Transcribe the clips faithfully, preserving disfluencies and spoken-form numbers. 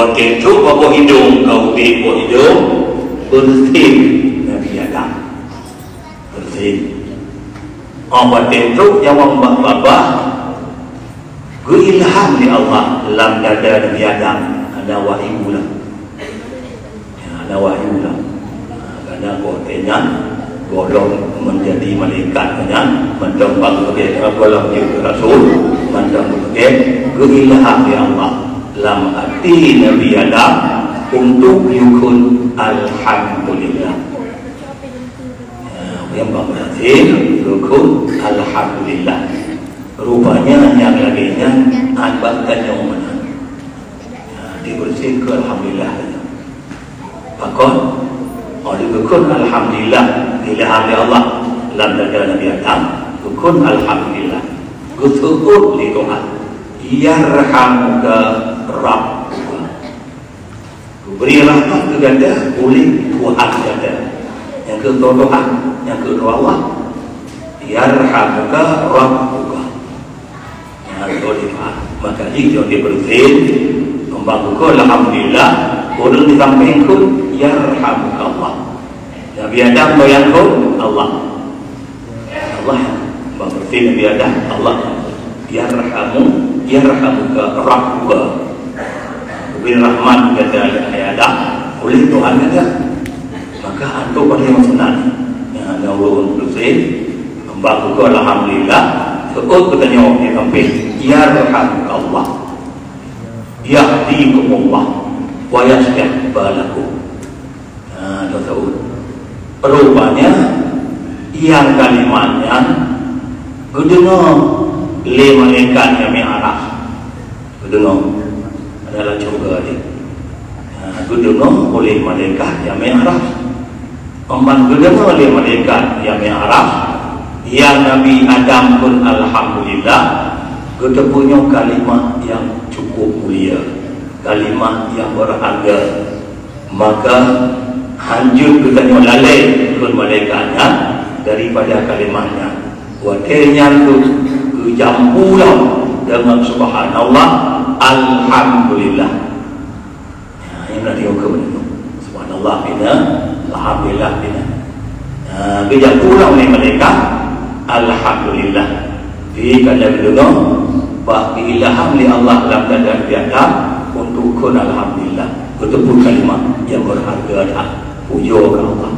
Watèe trok bak boh idông, ka ubé boh idông, beureusin Nabi Adam. Beureusin. Óh watèe trok nyawöng bak babah, geuilham lé Allah lam dada Nabi Adam, hana wahyu lah. Ya, hana wahyu lah. Ha, karena watèe nyan gohlom meujadi malaikat nyan, mantong bak geubeuet gohlom jeuet keu rasul, mantong geubeuet geuilham lé Allah lam até Nabi Adam untuk yukheun alhamdulillah. Ha, nyang bak beureusin yukheun alhamdulillah. Rupanya nyang lagèe nyan hana bak tanyoe meunan. Ha, di beureusin keu alhamdulillah. Pakon? Oh, dikheun alhamdulillah, ilham lé Allah lam dada Nabi Adam, dikheun alhamdulillah. Geuseuôt lé Tuhan, "Yarhamuka Rabbuka." Geubri rahmat keu gata uleh Tuhan gata. Nyang keu Tuhan, nyang keu Allah. "Yarhamuka Rabbuka." Nyan beutôi, Pak. Maka jih jeuet di beureusin, keumbang bukon, alhamdulillah, ureueng di sampéng kheun, "Yarhamukallah." Nabi Adam nyang kheun, "Allah." Allah, keumbang beureusin Nabi Adam, "Allah." "Yarhamu, yarhamuka Rabbuka." Ubé rahmat gata, hai Adam, uleh Tuhan gata. Maka antu paléng meusunat. Nyan, nyan ureueng beureusin, Bak buku alhamdulillah, seuôt geutanyoe di sampéng, "Yarhamukallah, yahdikumullah, wa yuslih balakum." Nah, tasawuf. Rupanya, nyang kalimat nyan geudeungoe lé malaikat nyang Mi'raj. Geudeungoe. Adalah syeuruga tadi. Ha, geudeungoe oleh malaikat nyang Mi'raj. Amban geudeungoe lé malaikat nyang Mi'raj, nyang Nabi Adam pun alhamdulillah, geuteupeue nyoe kalimah nyang cukup mulia, kalimah nyang berharga. Maka, hanjeuet geutanyoe lalé kheun malaikat nyan daripada kalimah nyan. Watée nyan kheueh geujampu lom deungon subhanallah, alhamdulillah. Nah, nyan na diukeue beuneueh. Subhanallah pih na, alhamdulillah pih na. Nah, geujampu lom lé malaikat, alhamdulillah. Di kana geudeungoe, bah geuilham lé Allah lam dada Nabi Adam untuk kheun alhamdulillah. Geuteupeue kalimah nyang berharga that. Pujoe keu Allah.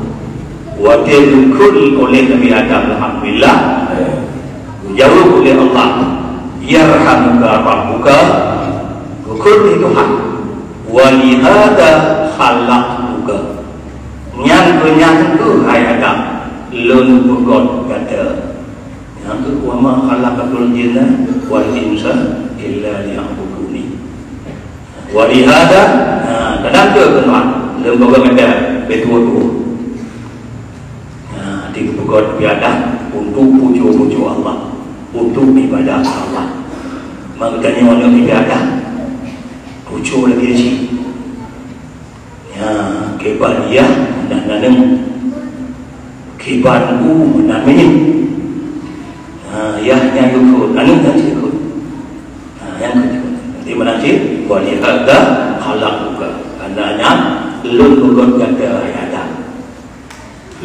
Watée geukheun oleh Nabi Adam alhamdulillah, geujaweueb oleh Allah, "Yarhamuka Rabbuka," geukheun lé Tuhan, "Wa lihada khalaqtuka." Nyan keu nyan kheueh, hai Adam, lôn peugöt gata. Nyan kheueh, "Wa ma khalaqtul jinna wal insa illa liya'buduni." Wa lihada, nah, kadang tu keunoe, leumoga gata beutôi-tôi. Nah, di geupeugöt Nabi Adam untuk pujoe-pujoe Allah, untuk ibadah Allah. Maka geutanyoe aneuk Nabi Adam, pujoe lagèe jih. Ya, kiban yah meunan aneuk, kiban u meunan minyéuk. Ha, yah nyan geukheun, aneuk nyan cit geukheun. Ha, nyan geukheun. Di mana cit? "Wa lihada khalaqtuka." Karena nyan lôn peugöt gata, hai Adam.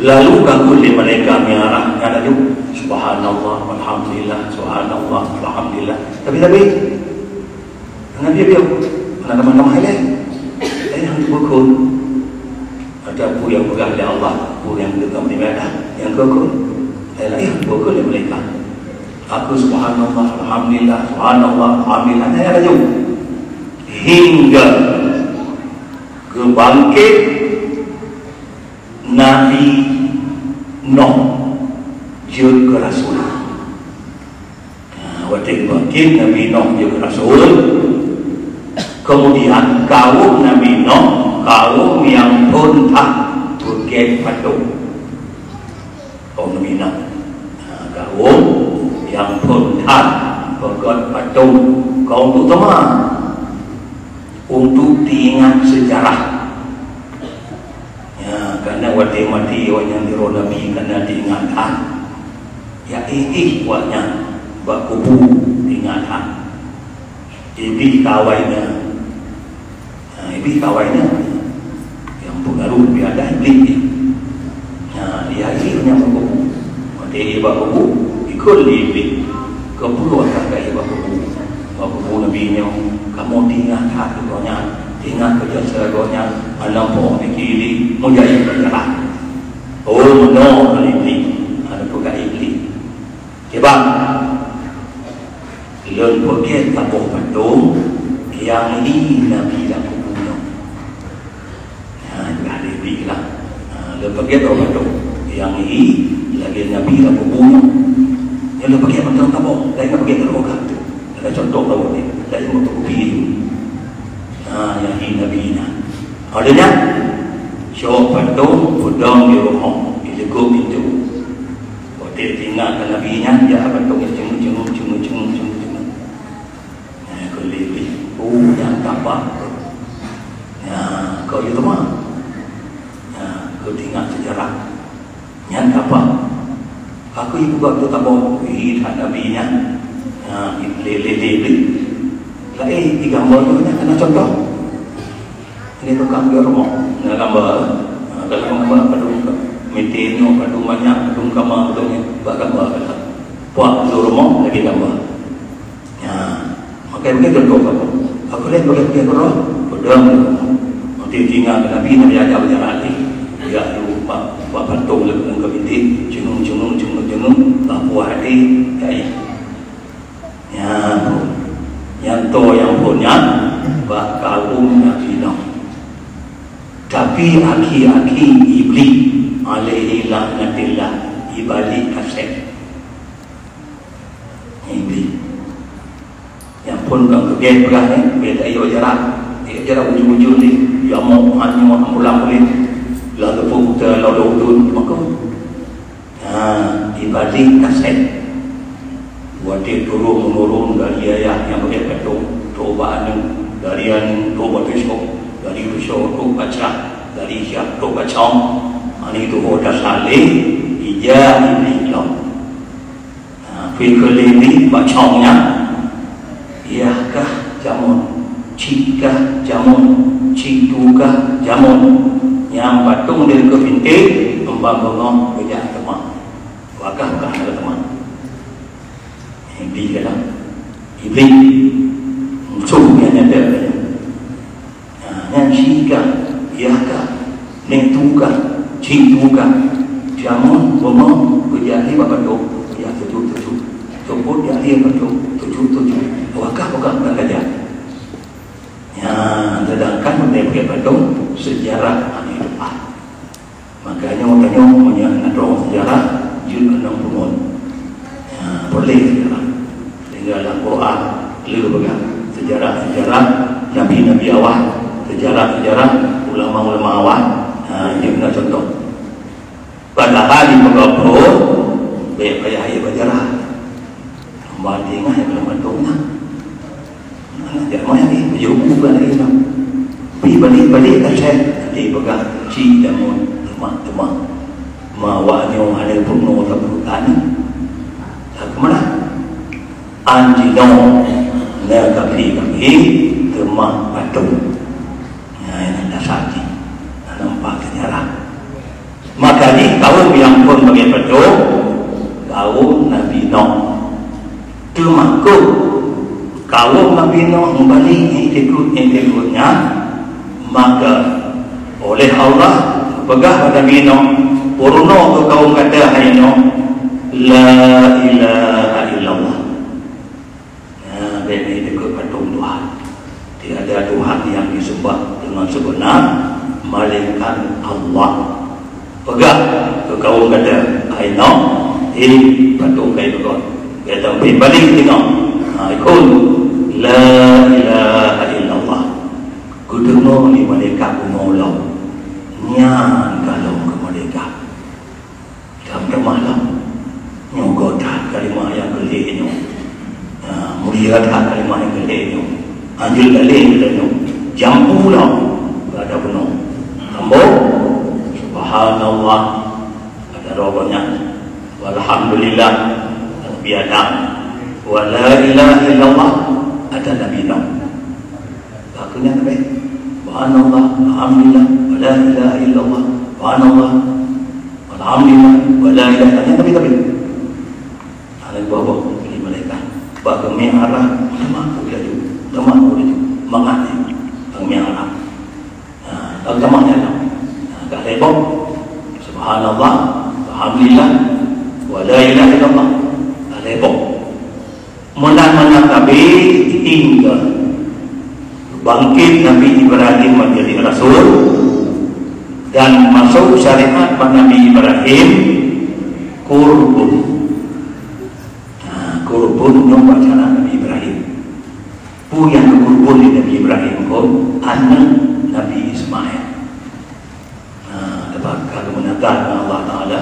Lalu ka kheun lé malaikat Mi'raj nyan laju, "Subhanallah, walhamdulillah, subhanallah, walhamdulillah." Tapi, tapi, Hana biôh-biôh, hana tamah-tamah ilée. Laén nyang teupeukhon. Ada peue nyang peugah lé Allah, peue nyang geupeugah lé malaikat, nyang geukheun. Laén nyang teupeukhon lé malaikat. Aku subhanallah, alhamdulillah, subhanallah, alhamdulillah. Hana laju. Hingga geubangkét Nabi Nuh jeuet keu rasul. Nah, watée geubangkét Nabi Nuh jeuet rasul, keumudian kawöm Nabi Nuh, kawöm nyang phon that peugét patong. Kawöm Nabi Nuh, nah, kawöm nyang phon that peugét patong, kawöm teuma untuk teuingat seujarah. Ya, karena watée maté awaknyan di droe Nabi, karena teuingat that. Ya, éh-éh awaknyan bak kubu teuingat that. Iblih ka awai nyan. Ya, Iblih ka awai nyan. Nyang peungaruh bak Adam Iblih nyan. Nah, di hari nyang meukubu. Watèe di bak kubu, ikot lé Iblih. Keupeue ka di bak kubu? Bak kubu Nabi nyoe, kamoe teuingat that keu gobnyan, teuingat keu jasa gobnyan, hana po di kiri, meujadi pelajaran. Oh, meunoe Iblih, hana peugah Iblih. Kiban, lôn peugèt saboh patong nyang hi Nabi lam kubu nyoe. Ha, jadi pih lah. Ha, lôn peugèt saboh patong nyang hi lagèe Nabi lam kubu nyoe. Nyoe lôn peugèt patong saboh, laén lôn peugèt saboh ka. Ada contoh saboh ni, laén lôn peugèt. Ha, nyang hi Nabi nyan. Ada nyan, cok patong peudong di rumoh, di likôt pintoe. Watèe teuingat keu Nabi nyan, jak patong nyan ceungeuk, ceungeuk, ceungeuk, ceungeuk, ceungeuk, ceungeuk. Nah, keu lé pih, oh, nyan tabah. Nah, keu yue teuma. Nah, keu teuingat seujarah. Nyan tabah. Aku ibu gak tu tabah, ih, that Nabi nyan. Nah, lé, lé, lé, lé. Laén, di gambar tu nyan keunan contoh. Ini tukang di rumoh, na gambar. Ha, dalam gambar padum ka-, meeting nyoe, padum banyak, padum kama, padum ni, bak gambar ka. Puak di rumoh, lagi gambar. Ya, makai begitu tu apa? Apa dia boleh dia roh? Pedang. Nanti tinggal ke Nabi, Nabi ajar berjalan hati. Dia tu, bak, bak patung dia, dalam ke bintik, cengung, cengung, cengung, cengung, bak puak hati, ya, ya. Nyan, nyan toh nyang phon nyan bak kaum Nabi Nuh. Tapi aki-aki Iblih alaihi laknatillah, Iblih kaseh. Iblih. Nyang phon ka keugét peugah nyan, beda iyo jarak. Iyo jarak ujung-ujung ni, ya mau hanya pulang boleh. Lalu pun kita lalu udun, maka Ha, Iblih kaseh. Watèe turun-menurun dari ayah nyang beuet keu trok, trok bak aneuk, dari aneuk trok bak cucoe, dari cucoe trok bak cah, dari cah trok bak cong. Aneuk tuha tasali, ija Iblih lom. Ha, pih keu lé Iblih bak cong nyan. Yah kah jameun, cit kah jameun, cit tu kah jameun. Nyang patong di keue pintoe, empat beungoh geujak teuma. Wakah kah hana teuma. Iblih kah? Iblih. Musoh nyang nyata. Nah, nyan ci ka, yah ka, neng tu ka, cit tu ka. Jameun, beungoh, geujak lé bak padum, geujak tujoh-tujoh. Teupot jak lé bak padum, tujoh-tujoh. Wakah-wakah tan ka jak. Nyan, sedangkan meunyoe bak padum, seujarah hana teupah. Maka nyoe tanyoe meunyoe na droe seujarah, jeuet keunoe peungon. Ya, peureulèe seujarah. Sehingga lam Quran le peugah seujarah-seujarah nabi-nabi awai, seujarah-seujarah ulama-ulama awai. Ha, jeuet keunoe contoh. Padahai di peugah phon, bèk payah ayah beujarah. Hamba tinggai lam mantong nyan. Aneuk jak meunan, eh, beujiôh bu keu aneuk inong. Pih balik-balik ka seh, até peugah, "Cit jameun teuma-teuma. Ma awak nyoe hana peurunoe sapeue keu aneuk." Ka keumanah? An jinoe na kaki-kaki teuma patung. Nyan, nyan dasar jih. Nampak seujarah. Maka di kaum nyang phon bagi patung, kaum Nabi Nuh. Teumakot kaum Nabi Nuh meubalek ngon ikot-ikot nyan, maka oleh Allah peugah bak Nabi Nuh, "Peurunoe keu kaum gata hai Nuh, la ilaha illallah." Nah, bèk meuikot patung Tuhan. Tiada Tuhan yang disembah dengan sebenar melainkan Allah. Peugah keu kaum gata, "Hai Nuh, hei patung kayèe beugöt, gata pih balik singoh." Ha, ikot, "La ilaha illallah." Geudeungoe lé malaikat bunoe lom. Nyan ka lom keu malaikat. Tam teuma lom. Nyoe göt that kalimah nyang keu lhèe nyoe. Ha, mulia that kalimah nyang keu lhèe nyoe. Anjeut dalé keu lhèe nyoe. Jampu lom. Gata bunoe. Sambông. Subhanallah. Ata droe gobnyan. Walhamdulillah. Nabi Adam. Wa la ilaha illallah. Ata Nabi Nuh. Bak keuh nyan leubeh. Wa Subhanallah, alhamdulillah, wa la ilaha illallah, subhanallah, alhamdulillah, wa la ilaha illallah. Tapi, tapi. Ada dua boh lé malaikat. Bak geumè arah, teuma laju, teuma laju. Mangat ni, geumè arah. Nah, teuma jalan. Nah, dah lé boh. Subhanallah, alhamdulillah, wa la ilaha illallah. Dah lé boh. Meunan-meunan Nabi tinggai. Bangkit Nabi Ibrahim menjadi rasul dan masuk syariat bak Nabi Ibrahim kurbun. Nah, kurbun nyoe bacaan Nabi Ibrahim. Peue nyang geukurbon lé Nabi Ibrahim kon aneuk Nabi Ismail. Nah, teuma ka geumeunatan ngon Allah Taala,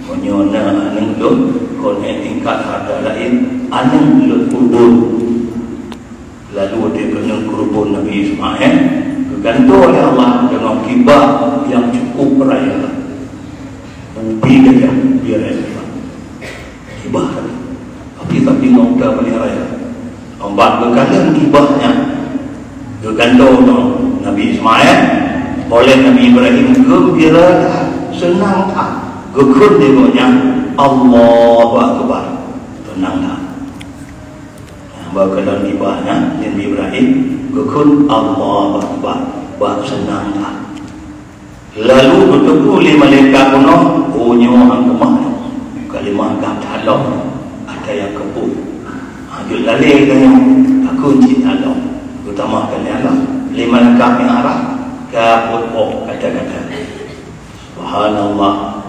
meunyoe na aneuk lôn, kon ék tingkat hareuta laén, aneuk lôn kurbon. Lalu watée keuneuk kurbon Nabi Ismail, geugantoe lé Allah deungon kibah nyang cukup raya. Ubi gajah, ubi raya. Kibah tadi. Tapi, tapi ngon uda paléng raya. Ngon bak geukalon kibah nyan, geugantoe ngon Nabi Ismail, oleh Nabi Ibrahim geumbira that, seunang that. Geukheun lé gobnyan, "Allahu Akbar." Seunang that. Nyan, bak geukalon kibah nyan, Nabi Ibrahim geukheun, "Allahu Akbar." Bak seunang that. Lalu geuteupeue lé malaikat bunoe, "Oh, nyoe han keumah nyoe. Kalimah gab that lom. Ata nyang keupeue. Ha, jeuet lalé geutanyoe. Takheun cit that lom." Geutamah keu nyan lom. Lé malaikat nyang arah ka peuet boh kata-kata. Subhanallah,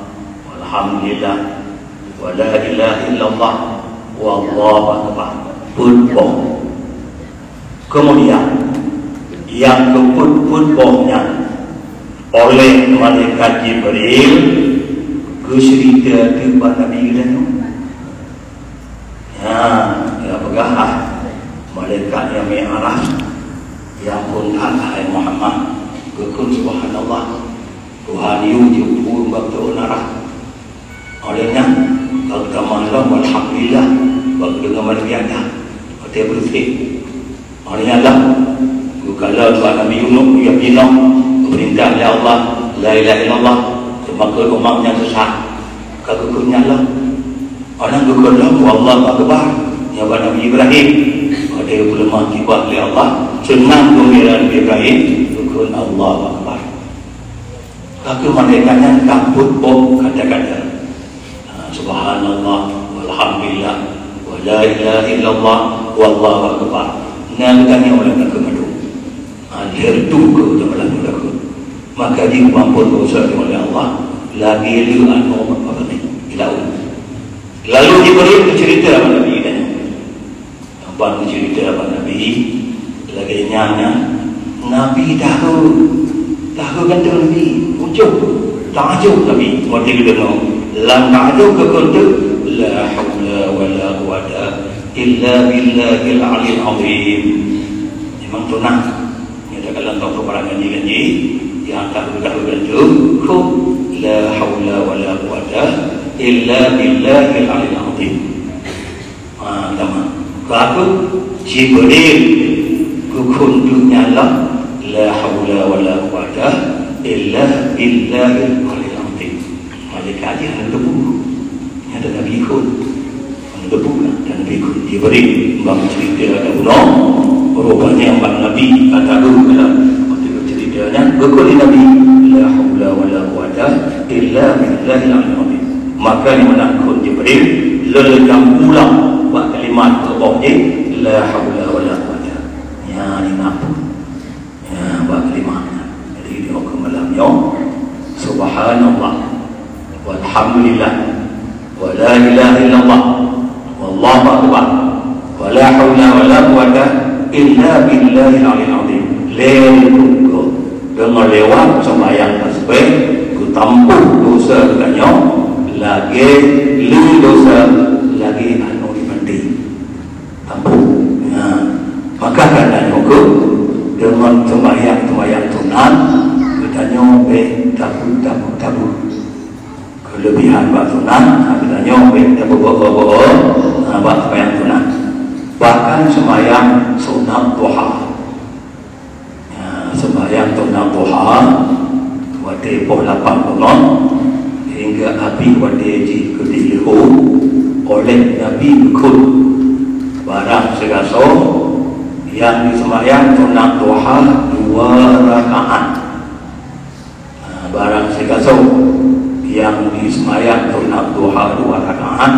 walhamdulillah, wa la ilaha illallah, wallahu akbar. Peuet boh. Kemudian, nyang keupeuet-peuet boh nyan, oleh malaikat Jibril geuceurita teuk bak Nabi geutanyoe. Nyan, ya peugah, malaikat nyang mi'raj, ya phon that, hai Muhammad, geukheun, "Subhanallah, Tuhan yue jeuet phon bak teuôn arah." Oleh nyan, ka geutamah lom, alhamdulillah, bak geudeungoe manusia nyan, watée beureuséh. Oleh nyan lom, geukalon bak Nabi Yunus, ya Yunus, geupeurintah lé Allah, "La ilaha illallah," teuma keu umat nyang sesat. Ka geukheun nyan lom. Oleh nyan geukheun lom, "Allahu Akbar," nyan bak Nabi Ibrahim. Watée geupeuleumah kibah lé Allah, seunang geumbira Nabi Ibrahim, geukheun, "Allahu Akbar." Ka keu malaikat nyan ka peuet boh kata-kata. Ha, subhanallah, walhamdulillah, wa la ilaha illallah, wallahu akbar. Na geutanyoe lam lakoe mandum. Ha, lheueh tu keu teuma lakoe-lakoe. Maka jiampôn dosa oleh Allah, lagée le anoe apa ni, di laôt. Lalu Jibril geuceurita bak Nabi geutanyoe. Ban geuceurita bak Nabi, lagée nyan, nyan, Nabi tahu, tahu gata Nabi, ujub, taajub Nabi, watée geudeungoe. Lam taajub geukheun teuk, "La haula wa la quwwata illa billahil aliyil azim." Memang tunang, nyata ka lantong peperangan janji, nyang tahu-tahu gata, "La haula wa la quwwata illa billahil aliyil azim." Ha, tamah. Keu apa? Jibril geukheun teuk nyan lom, "La haula wa la quwwata illa billahil aliyil azim." Malaikat jih hana teupeu. Nyan Nabi kheun. Hana teupeu na, dan Nabi kheun. Jibril bak ceurita ata bunoe, rupanya bak Nabi ata dum dalam waktu ceurita nyan, geukheun lé Nabi, "La haula wa la quwwata illa billahil aliyil azim." Maka dimana kheun Jibril, leunyam pulang bak kalimat keuboh jih, "La haula wa la quwwata." Nyan ingat pun. Ya, bak kalimat nyan. Jadi, di waktu malam nyoe, subhanallah, walhamdulillah, wa la ilaha illallah, wallahu akbar, wa la haula wa la quwwata illa billahil aliyil azim. Lhèe rukuk deungon lewat sembahyang tasbih, geutampôh dosa geutanyoe lagèe le dosa lagèe aneuk di panti. Tampôh. Nah, maka geutanyoe keuh deungon sembahyang-sembahyang sunat, geutanyoe bèk tabu-tabu-tabu. Keulebihan bak sunat, nah, geutanyoe bèk tabu-tabu, nah, bak sembahyang sunat. Bahkan sembahyang sunat duha. Nah, sembahyang Nyang sunat duha, watée poh lapan bunoe, hingga abéh watée jih keudeh leuhô, oleh Nabi geukheun, barang sigasoe nyang jiseumayang sunat duha dua rakaat. Nah, barang sigasoe nyang jiseumayang sunat duha dua rakaat,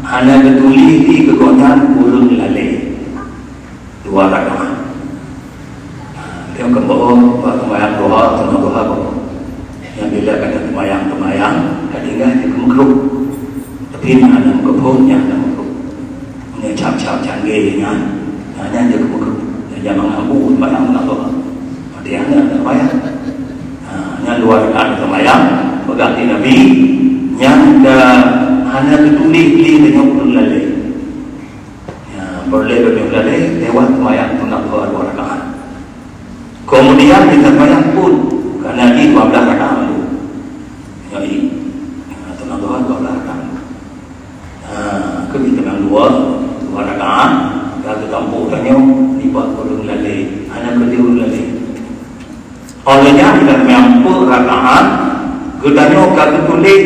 hana geutuléh di keu gobnyan ureuëng lalée. Dua rakaat. Nah, teuh keumbôh bak seumayang duha, sunat duha keumbôh. Nyang bila ka seumayang-seumayang, ka tinggai di keumeukruh. Tapi nyan hana meukeubeuet, nyan hana meukeubeuet. Meunyoe cap-cap canggih nyan, nah, nyan jeuet keumeukruh. Nyan jameun abu seumayang sunat duha. Mati hana seumayang. Nah, nyan dua rakaat seumayang, peugah di Nabi, nyan ka hana geutuléh di tanyoe ureuëng lalée. Ya, peureulée lôn lheueh lé lewat seumayang sunat duha dua rakaat. Keumudian kita seumayang pun, karena di dua belas rakaat dulu. Jadi, ya, sunat duha dua belas rakaat. Ha, keu teunang dua, dua rakaat, ka geutampu tanyoe nibak ureuëng lalée, hana keudeh ureuëng lalée. Óh lheueh nyan, lam nyang peuet rakaat, geutanyoe ka geutuléh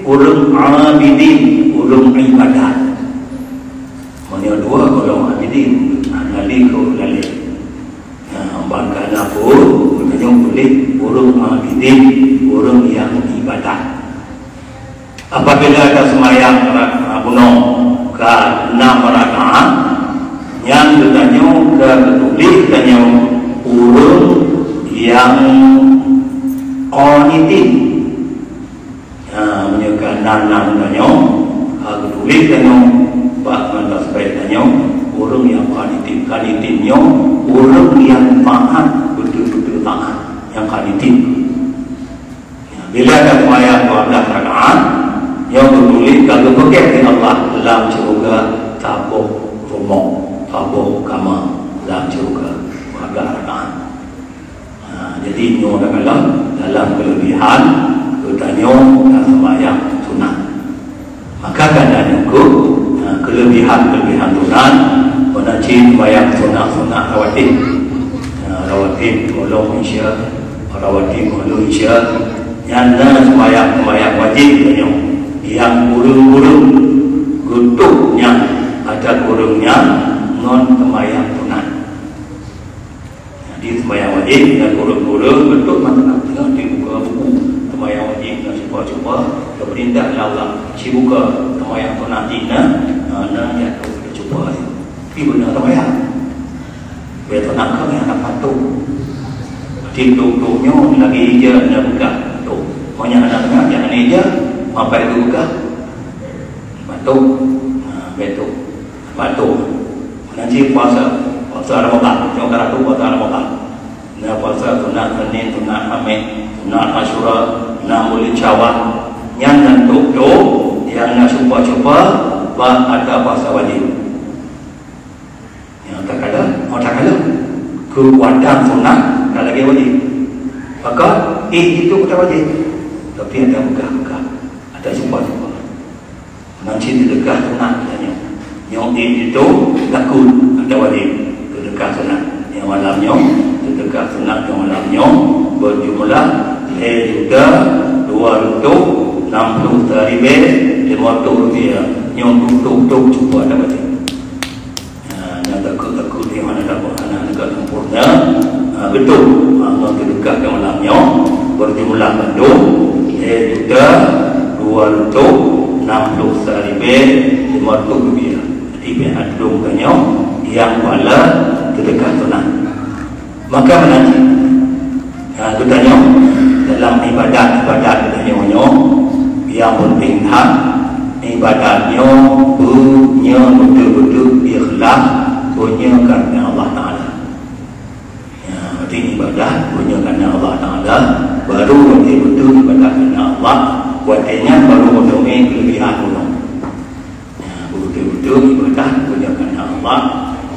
ureuëng abidin, ureuëng ibadat. Meunyoe dua golom abidin, hana lé keu lalée. Nah, ban ka na pun, geutanyoe tuléh ureuëng abidin, ureuëng nyang ibadat. Apabila taseumayang ra-, bunoe ka enam rakaat, nyan geutanyoe ka geutuléh tanyoe ureuëng nyang qanitin. Ha, meunyoe ka na-na tanyoe, ha, geutuléh tanyoe bak ngon tasbih tanyoe, ureuëng nyang qanitin. Qanitin nyoe ureuëng nyang taát, beutôi-beutôi taát, nyang qanitin. Bila ka seumayang dua belas rakaat, nyoe geutuléh ka geupeugét lé Allah lam syeuruga saboh rumoh, saboh kama lam syeuruga, dua belas rakaat. Ha, jadi nyoe adalah dalam keulebihan geutanyoe ka seumayang sunat. Maka kana nyoe keuh, ha, keulebihan-keulebihan sunat, meunan cit seumayang sunat-sunat rawatib. Ha, rawatib gohlom Isya, rawatib gohlom Isya, nyan na seumayang-seumayang wajéb tanyoe nyang ureuëng-ureuëng geutôb nyan, ata ureuëng nyan ngon seumayang sunat. Jadi, seumayang wajéb na kureueng-kureueng beutôi mantong teungoh dibuka buku. Seumayang wajéb na cupa-cupa, geupeurintah lé Allah sibuka. Seumayang sunat jih na, na, na jak cupa. Tapi beuna seumayang. Bèk sunat keu nyang hana patok. Di tutoe nyoe lagèe ija na beukah patok. Meunyo hana beukah, jangan ija, mapai tu beukah. Patok. Ha, bèk tu. Patok. Meunan cit puasa, puasa Ramadan, nyoe karatu puasa Ramadan. Na puasa sunat Senin, sunat Khamis, sunat Asyura, na buleuen Syawal. Nyan nan tôp-tôp nyang na cupa-cupa bak ata puasa wajéb. Nyang takalon, oh takalon. Keukuatan sunat ka lagèe wajéb. Maka, eh, itu bukan wajéb. Tapi ada megah-megah, ada cupa-cupa. Meunan cit teudeukah sunat tanyoe. Nyoe di ditu takot atawa wajéb teudeukah sunat. Nyang malam nyoe, teudeukah sunat nyang malam nyoe beujumlah lhèe juta dua reutôh nam ploh sa ribèe limong reutôh rupiah. Nyoe tôp-tôp cupa atawa wajéb. Ha, nyang takot-takot di mana dapur anak dekat sempurna. Ha, beutôi. Ha, ngon teudeukah nyang malam nyoe beujumlah mandum lhèe juta dua reutôh nam ploh sa ribèe limong reutôh rupiah. Jadi, pih adong tanyoe nyang pala teudeukah sunat. Maka meunan cit, ha, geutanyoe dalam ibadat-ibadat geutanyoe nyoe, nyang peunteng that, ibadat nyoe beunyoe beutôi-beutôi ikhlas, beunyoe kareuna Allah Taala. Ya, berarti ibadat beunyoe kareuna Allah Taala, baru watèe beutôi ibadat kareuna Allah, watèe nyan baru meuteumé keulebihan bunoe. Ya, beutôi-beutôi ibadat beunyoe kareuna Allah,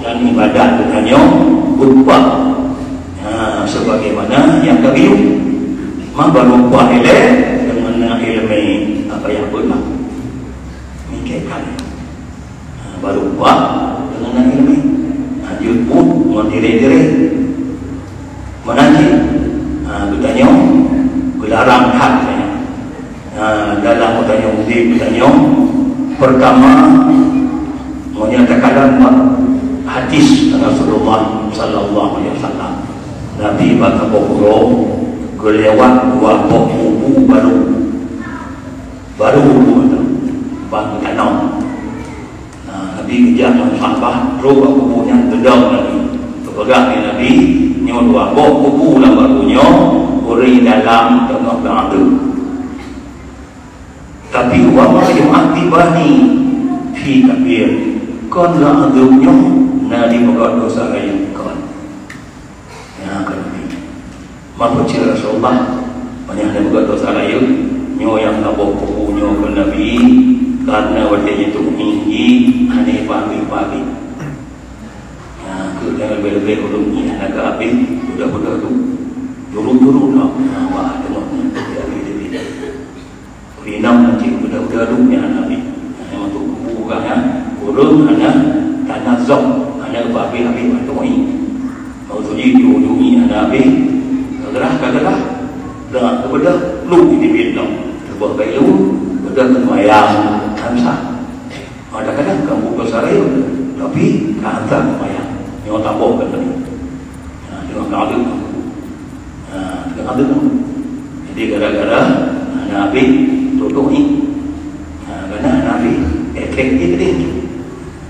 dan ibadat geutanyoe beupah, ya, sebagaimana nyang ka geuyue. Man baru upah ilèe deungon na ileumèe, apa nyang beuna. Mikirkan. Ha, baru upah deungon na ileumèe. Ha, jeuet buet ngon tirèe-tirèe. Meunan cit, Rangkat, ya. Ha, dalam peutanyong, peutanyong pertama, meunyoe takalon bak hadis Rasulullah sallallahu alaihi wasallam, Nabi bak saboh uroe geuliwat dua boh kubu barô. Barô kubu tu, ban geutanam. Nah, Nabi geujak ngon sahabat, trok bak kubu nyan, geudong Nabi. Geupeugah lé Nabi, "Nyoe dua boh kubu lam barô nyoe, ureueng dalam teungoh geuadeueb. Tapi wa ma yu'adzabani fi kabir, kon geuadeueb nyoe na dipeugöt desya rayeuk, kon." Nyan kheun Nabi. Meupeue cit Rasulullah, meunyoe hana beugöt desya rayeuk, nyoe nyang saboh kubu nyoe kheun Nabi, kareuna watèe jitueng ié jih hana ipabi-pabi. Nyan keuh nyang leubeh-leubeh ureueng ié hana geuhabéh, beudôh-beudôh tu. Jurut-jurut lom, nyan bah teungoh nyan, jadi-jadi. Inong cit udah-udah duek nyan Nabi. Nyang masuk kubu ureueng nyan, ureueng hana tanazok, hana bak habéh-habéh bak tueng. Maksud jih di ujong nyan hana habéh, ka geurah, ka geurah. Dah keubeudah, lu di bit lom. Teubah bak lu, udah seumayang, kan sah. Kadang-kadang bukan buku sehari, tapi ka hantar seumayang. Nyoe taboh kan tadi. Ha, dengan kagum. Ha, dengan kagum. Jadi gara-gara hana habéh tutoe ni. Ha, karena hana habéh, efek dia tadi tu.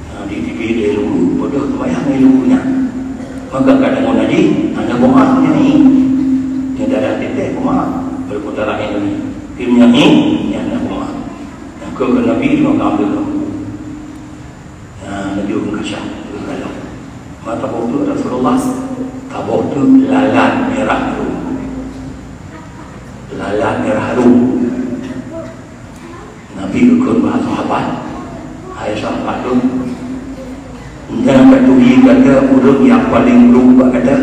Ha, di T V dia dulu, bodoh sembahyang dia dulu nya. Maka kadang orang haji, hana bohong dia ni. Dia dah ada titik bohong. Berputaran ini. Tim yang ni, yang hana bohong. Yang ke Nabi, maka ambil kamu. Nah, Nabi ureueng kasyaf, ureueng galak. Maka taboh teuk Rasulullah, taboh teuk lalat mirah rhom. Lalat mirah rhom. Nabi geukheun bak sahabat, "Hai sahabat lôn, nyan ka turi gata ureueng nyang paleng rhom bak gata?"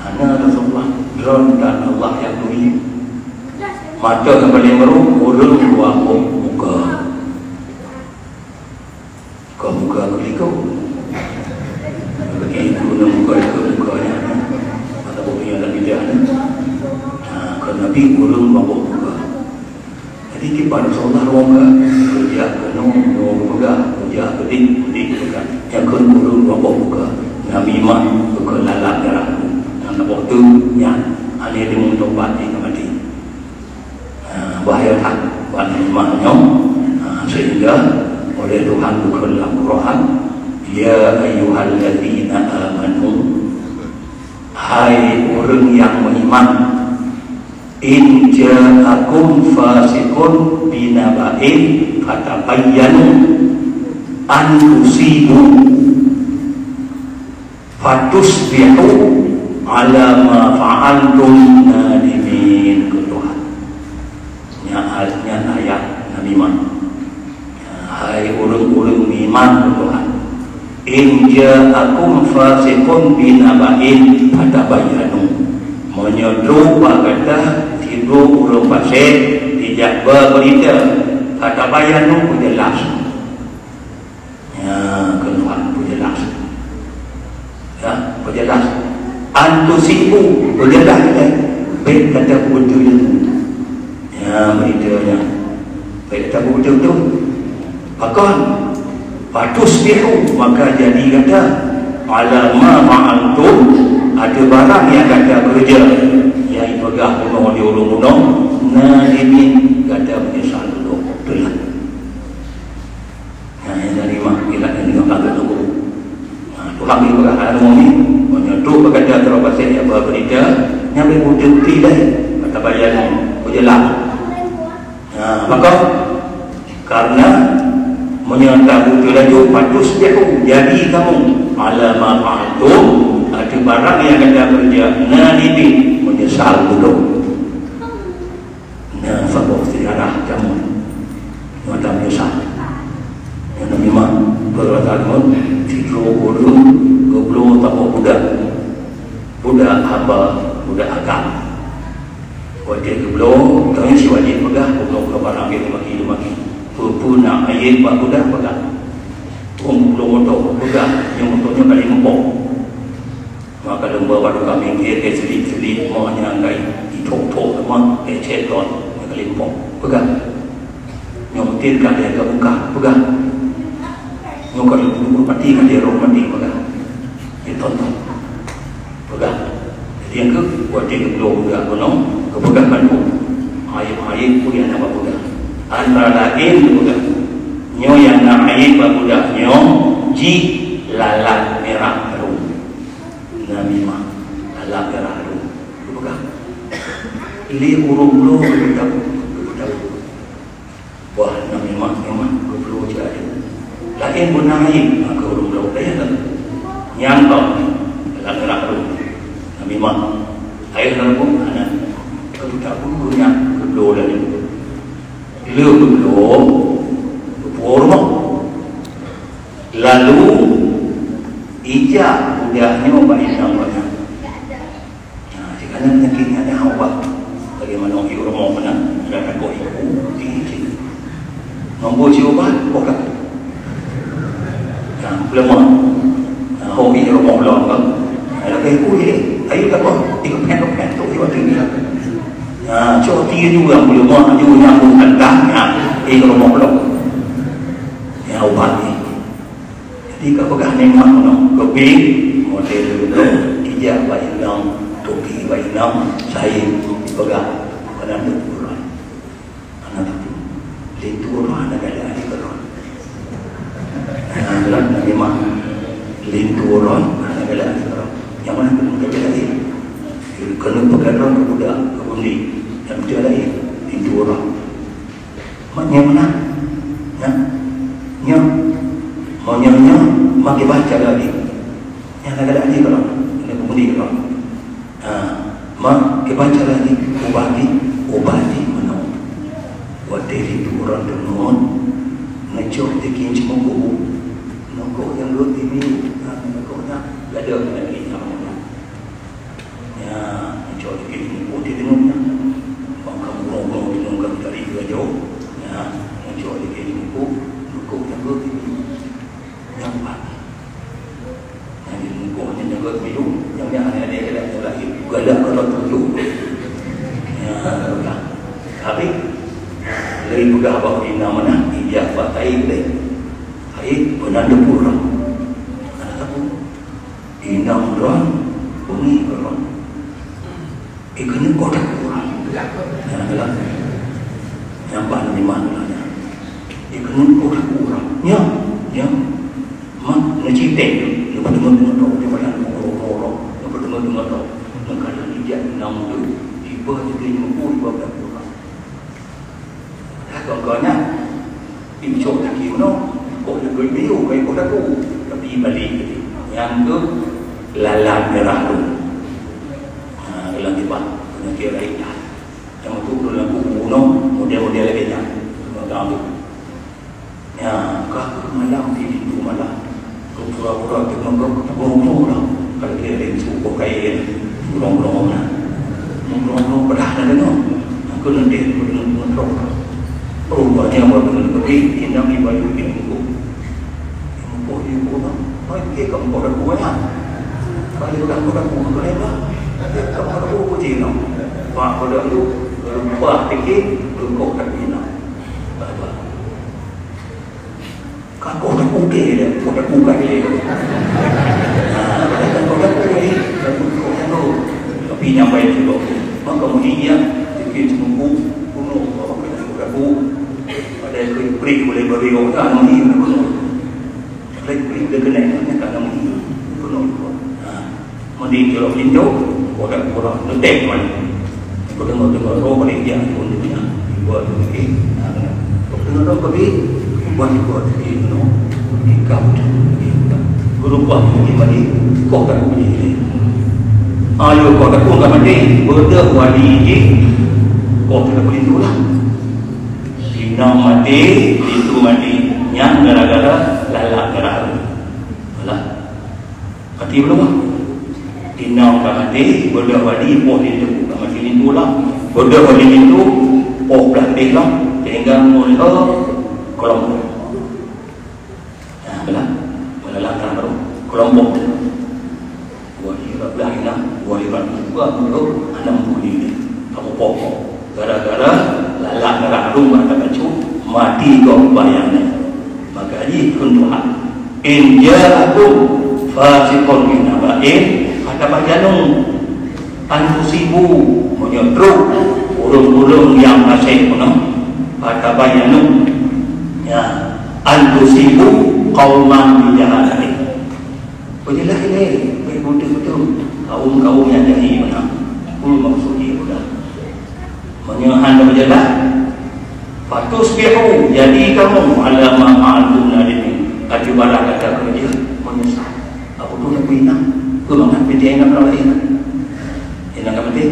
"Hana, Rasulullah, droe dan Allah nyang turi." "Mata nyang paleng rhom, ureueng dua boh muka." Keu muka keu likot. Bagi itu na muka, likot muka nyan. Ataupun yang tak beda ni. Ha, keu Nabi ureueng dua boh muka. Jadi kiban Rasulullah dua muka. Keu jak keu nyoe, nyoe peugah, keu jak keu dik, dik peugah. Nyang keu ureueng dua boh muka. Namimah, keu lalat darah. Nyang na boh tu nyan, hana lé meutobat di mati. Ha, bahaya that bak namimah nyoe. Ha, sehingga oleh Tuhan geukheun lam Quran, "Ya ayyuhalladzina amanu," hai ureueng nyang meuiman, "in ja'akum fasiqun binaba'in fatabayyanu an tusibu." "Fatusbihu ala ma fa'altum nadimin," kheun Tuhan. Nyan, nyan ayat namimah. Hai ureueng-ureueng meuiman, kheun Tuhan. "In ja'akum fasiqun binaba'in fatabayyanu." Meunyoe trok bak gata sidroe ureueng fasek jijak ba beurita, fatabayyanu, peujeulaih. Ya, kheun Tuhan peujeulaih. Ya, peujeulaih. An tusibu, peujeulaih, eh. Bèk gata peubeutôi. Ya, beurita nyan. Bèk gata peubeutôi. Pakon? Fatusbihu, maka jadi gata. Ala ma fa'altum, ateueh barang nyang gata keureuja. Nyang ipeugah bunoe di ureueng bunoe, nadimin, gata meunyeusal dudoe. Beutôi lah. Nah, nyang tadi mah, ilat nyang teuka teuka. Nah, Tuhan beupeugah, "Hai ureueng mukmin, meunyoe trok bak gata sidroe fasek nyang ba beurita, nyan bèk bukeuti-bukeuti lé, fatabayyanu, peujeulaih." Nah, maka, karena meunyoe tabukeuti laju, fatusbihu, jadi kamu, ala ma fa'altum, ateueh barang nyang gata keureuja, nadimin, meunyeusal dudoe. Na saboh seujarah jameun mata meunyeusal. Nyang na memang beurata ngon sidroe ureueng geubloe saboh budak. Budak hamba, budak agam. Watèe geubloe, tanyoe si wajéb peugah, geubloe keu barang gét maki-maki. Peue-peue na ayat bak budak peugah. Ureueng geubloe moto peugah, nyang moto nyoe kali meupoh. Maka lôn ba bak tukang bengke, ke seulit-seulit, moh nyang ka itu Pok-pok teuma, eh, cek ton, nyang ka limpok. Peugah. Nyoe meutin ka lheueh ka buka, peugah. Nyoe ka lheueh pati, ka lheueh roh mati, peugah. Nyoe tonton. Peugah. Jadi, nyang keu, watèe geubloe peugah gunong, geupeugah bandum. Ayeb-ayeb peue nyang na bak peugah. Antara laén geupeugah. Nyoe nyang na ayeb bak peugah nyoe, jih lalat mirah harôm. Namimah, lalat mirah harôm. Geupeugah. Lé ureueng bloe geupeugah. Bah, namimah, memang geubloe cit aja. Laén beuna ayeb, maka ureueng bloe daya kan. Nyang tau, lalat mirah harôm. Namimah, ayeb harôm, anak. Kalau tak guru nyang geubloe laén. Lé geubloe, geupuwoe rumoh. Lalu, ijak budak nyoe bak inong gobnyan. Nah, sigohlom peunyakét nyan hana ubat. Bagaimana ié rumoh meunan, ada takot iku, di cik. Nombor si ubat, bukan. Nah, peuleumah. Nah, hobi rumoh lom kan. Nah, lagèe iku je, ayo takot, ikepet-kepet tu, iwa tinggi. Nah, cok ti juga peuleumah, aju nyambung tentang, nah, ié rumoh lom. Ya, ubat ni. Jadi, ka peugah nikmat meunoe, keubiet, model dulu, ijak bak inong, toki bak inong, sain, dipeugah, kana tu ureueng. Kana tu. Linto ureueng hana galak aneuk keudroe. Hana galak, hana memang. Linto ureueng hana galak aneuk keudroe. Nyang mana tu galak aneuk? Keuneuk peugah droe keu budak, keu bundi. Nyang beutôi laén, linto ureueng. Mak nyoe meunan. Nyoe. Nyoe. Mau nyoe, nyoe, mak kiban cara lagèe. Nyan lagèe lagèe kalau. Ada pembeli kalau. Ha, mak kiban cara lagèe. Ubati, ubati meunoe. Watèe itu ureueng deungon, ngecok tikin ceumeuku. Nokok nyang dua timi. Ha, nokok nyang gada lagèe nyang. Ya, mencok dikit muku di deungon nyan. Bang kamu ronggong di deungon kamu tadi dua jauh. Ya, mencok dikit muku, muku jaga dikit. Yang empat. Yang di muku hanya jaga tujuh, yang ni ada-ada galak mulai. Galak kata tujuh. Ya, udah. Habis. Lagi peugah bak ina mana, ijak bak tai deh. Hai, penanda pulang. Ada satu. Inong droe, beungéh droe. Ikeuneuk koh takue ureueng. Nyang adalah nyang bah lima nyan. Ikeuneuk koh takue ureueng. Nyoe, nyoe. Mak neucitek, neupeudeungoe-deungoe droe, di padang uroe-uroe, neupeudeungoe-deungoe droe. Neukalon ijak inong tu, iba jadi nyuku, iba takue ureueng. Dah kon-kon nyan, incok lagi meunoe, kok leubeut miyueb keu ikot aku, tapi balik. Nyang keu lalat mirah tu. Ha, dalam kiban, peunyakét laén dah. Nyang tu ulôn laku bunoe, model-model lagèe nyan. Model tu. Nya, ka malam di pintu malam. Pura-pura teungoh gob, teungoh-teungoh lah. Kalau dia ada suku kain, gulong-gulong lah. Gulong-gulong pedah na deungoe. Aku nanti aku deungoe teungoh-teungoh. Rupanya awak deungoe lebih, inong ibayu di muka. Di muka, di muka, mai pergi ke muka dah kuat. Kalau dah kuat, aku akan lebar. Dia tak ada apa-apa je, no. Pak pada tu, lupa fikir, lupa tak inong. Bye-bye. Ka koh takue lé, koh takue ka lé. Ha, koh takue lé, takue koh takue. Tapi nyampai tu, maka mudi nyan, tikir ceumeuku, bunoe, koh takue. Padahai keu prik boleh beri orang, mudi bunoe. Padahai prik dia kena, kan mudi bunoe. Ha. Meunan jilok linto, kodak kurang, neutem man. Peudeungoe-deungoe roh balik jak pun dunia. Ibu tu lagi. Ha, peudeungoe roh keubi, ibu tu lagi. Ikam tu. Guru kuah mungkin balik. Koh tak bunyi ni. Ayo, koh tak pun tak mati. Beudôh wali jih. Koh tak bunyi tu lah. Inong mati, linto mati. Nyan gara-gara lalat gerak. Alah. Mati beuluwah. Inong ka maté, beudôh wali poh linto ka maté linto lom. Beudôh wali linto, poh blah abéh lom, tinggai meulhô keulompok. Nah, beulah, beulah langkah baru keulompok. Wali blah inong, wali blah buka meulhô, anam bunyi. Kamu Mati gob bayang nyan. Maka jih kheun Tuhan, "In ja'akum fasiqun binaba'in fatabayyanu an tusibu," meunyoe trok ureuëng-ureuëng nyang fasik bunoe, "fatabayyanu," ya, "an tusibu qauman bijahalatin." Peujeulaih ilée, bèk beutôi-beutôi kaum-kaum nyang jahé meunan. Peue maksud jih udah? Meunyoe hana beujeulaih, "Fatusbihu," jadi kamoe, "ala ma fa'altum nadimin," ateueh barang gata keureuja meunyeusai. Apa tu nak inong? Peue mangat piti inong ka maté? Inong ka maté?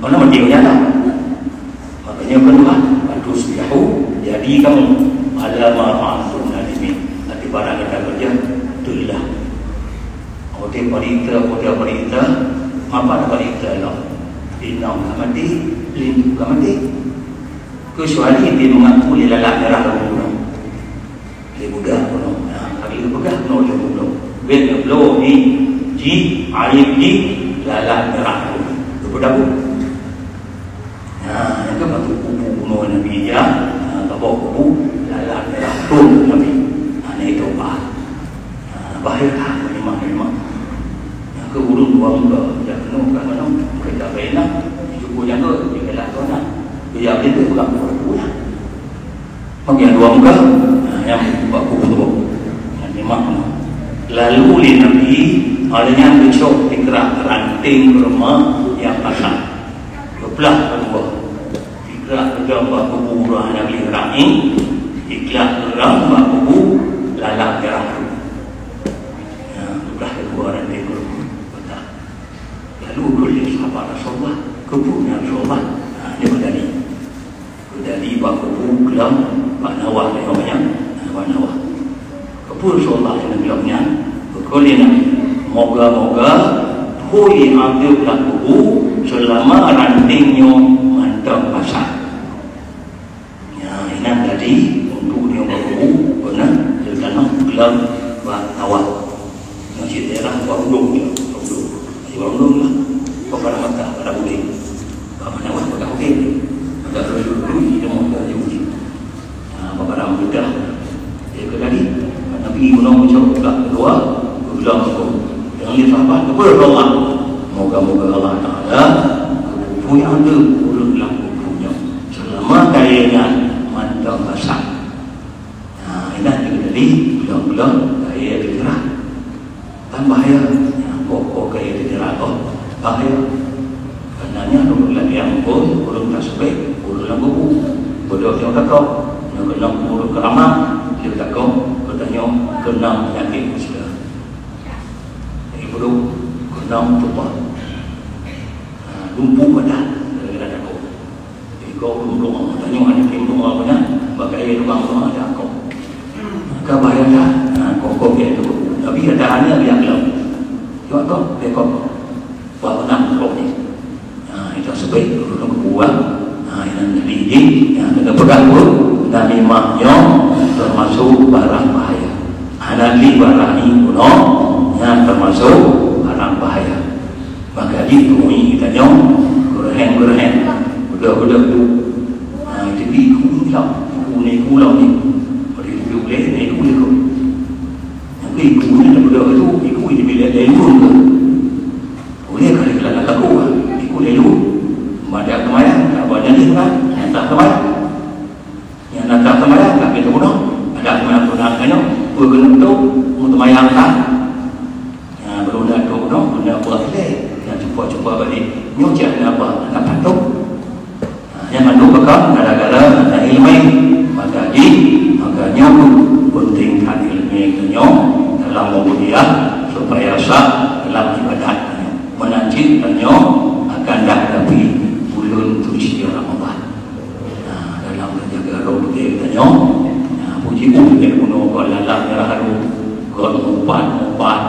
Oh, na maté nyata. Makanya kan Tuhan, "Fatusbihu," jadi kamoe, "ala ma fa'altum nadimin," ateueh barang gata keureuja teulah. Oke, berita, oke, berita, apa ada berita lah? Inong ka maté, linto ka maté. Kecuali dia mengaku lé lalat merah dalam gunong. Lé budak gunong. Nah, kali dia peugah gunong lé gunong. Bèk nyoe bloe di ji, aib di lalat merah gunong. Dia peugah bu. Nah, nyang ka batu kubu bunoe Nabi Ija, nah, ka boh kubu lalat merah gunong Nabi. Nah, na itu bah. Nah, bahaya that meunimang-nimang. Nyang keu ureuëng dua muka, jak keunoe ka keunoe, keureuja bainah, jijukue nyang keu, jikalak keu na. Keu jak beulimong peugah keu ureuëng. Bagi nyang dua muka, nah, nyang bak kubu tu. Nyang nimang keunoe. Lalu lé Nabi, awak nyan geucok tikrak ranting kurma nyang patah. Geuplah keudua. Tikrak keudua bak kubu ureuëng hana gleh ra'i, tikrak keudua bak kubu lalat merah. Ya, geuplah keudua ranting kurma patah. Lalu geukheun lé sahabat Rasulullah, "Keupeue nyan Rasulullah?" Ha, nyoe Badani. Badani bak kubu keulom bak Nawah, nyoe nyan, ha, bak Nawah. Keupeue Rasulullah nyang keulom nyan? Geukheun lé Nabi, "Moga-moga phôi ateueh blah kubu seulama ranting nyoe mantong basah." Ya, inan tadi untuk nyoe bak kubu, beuna leutanong keulom bak Nawah. Nyoe cit daerah bak Ulông nyoe, bak Ulông. Di bak Ulông lah. Bak Padang Mata, Padang Udeng. Bak Nawah, Padang Udeng. Agak rui-rui, dia mau ke Jumudi. Ha, bak Padang Udeng. Dia ke tadi, Nabi gunong mencok blah keudua, keudua mencok. Yang dia sahabat, kepada Allah. Moga-moga Allah Ta'ala, keupeue nyang ada ureuëng lam kubu nyoe. Seulama kayée nyan mantong basah. Nah, inan juga tadi, glong-glong kayée teugerak. Kan bahaya. Nah, poh-poh kayée teugerak, oh, bahaya. Karena nyan ureuëng lagée nyan pun, ureuëng tasbeh, ureuëng lam kubu. Bodoh teuh takong. Nyoe keunong ureuëng keuramat, dia takong, geutanyoe keunong penyakit musibah. Jadi, bodoh, keunong tumpah. Ha, lumpuh badan, gara-gara takong. Iko ureuëng doa, tanyoe hana tém doa beuna, bak kayée tukang doa ada akong. Ka bahaya that, ha, kok-kok kayée tu. Tapi ada hana biar gelap. Cuma kok, kok. Wah, beuna kok ni. Ha, itu sebab ureuëng kebuah. Ha, yang jadi, ha, kena pegang pun, dan memang nyoe termasuk barang bahaya. Hana lé barang ni bunoe, nyan termasuk barang bahaya. Maka jih teumui geutanyoe, geureuheng-geureuheng, beudôh-beudôh tu. Ha, jadi iku ni lah, iku ni, iku lah ni. Pada iku ni, iku ni. Tapi iku ni ada beudôh tu, iku ni bila ada iku tu. Boleh kali kalau nak laku, iku ni lu. Mada kemayan, tak buat jadi kan, nyata kemayan. Nyang na ka teumayang ka pi teubunoe, adak meunan peue na tanyoe, peue keuneuk tôh, meuteumayang ka. Nyang beureudah tôh bunoe, beureudah buah ilée, nyang cupa-cupa balik, nyoe cit na apa, na pantôh. Ha, nyan mandum pakon gara-gara hana iéleumé. Maka jih, maka nyoe peunteng that iéleumé tanyoe dalam meukuliah supaya sah dalam ibadat tanyoe. Meunan cit tanyoe akan dihadapi buleuen suci Ramadhan. Nah, dalam menjaga roh beutôi tanyoe, nah, puji Allah, bunoe kon lalat mirah haru, kon mupat-mupat,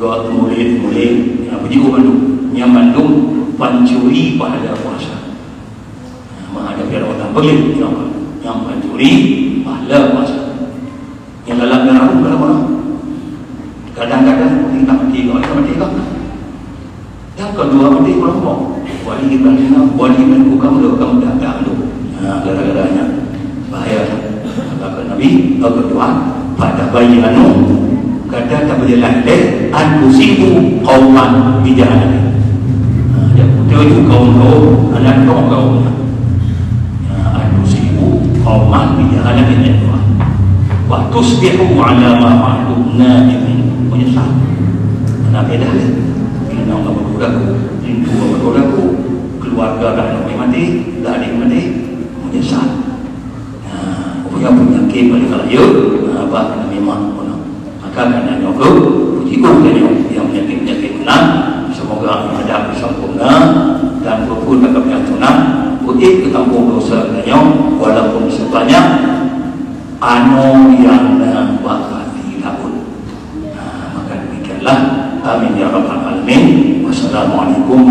kon mulit-mulit, nah, puji Allah mandum. Nyan mandum pancuri pahala puasa. Nah, menghadapi Ramadan peuleueh, nyan pancuri pahala puasa. Nyang dalam nyang rabu dalam orang. Kadang-kadang kita mati kau, kita mati kau. Yang kedua mati kelompok. Wali Ibrahim, wali Menku kamu, kamu dah tak ada. Nah, gara-gara nyan bahaya. Kata Nabi, kata Tuhan, "Fatabayyanu," kata tabayyanu lé, "an tusibu qauman bijahalati." Ha, ya, betul tu kaum-kaum, anak kaum-kaum. Ya, "an tusibu qauman bijahalati," ya Tuhan. "Wa tusbihu ala ma fa'altum nadimin." Menyesal. Mana beda lé? Kena orang berdoa aku, pintu orang berdoa aku, keluarga dah nak mati, dah ada mati, menyesal. Nah, punya penyakit paling layu, nah, apa kena memang kena. Maka kena nyoe, puji Allah nyoe, yang penyakit-penyakit kena, semoga ibadah sempurna dan pun akan yang tunang, putih ke kampung dosa nyoe, walaupun sebanyak anu yang na bak hati laut. Nah, maka demikianlah. Amin ya rabbal alamin. Wassalamualaikum